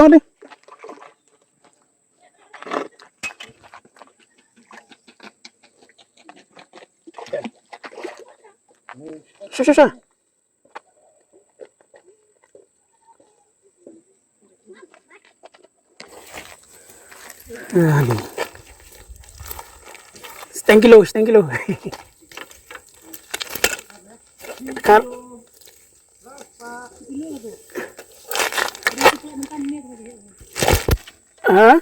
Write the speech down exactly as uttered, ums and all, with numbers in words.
Tong ni. Sha, sha, sha. Setengah kilo, setengah kilo. Kan. Ha?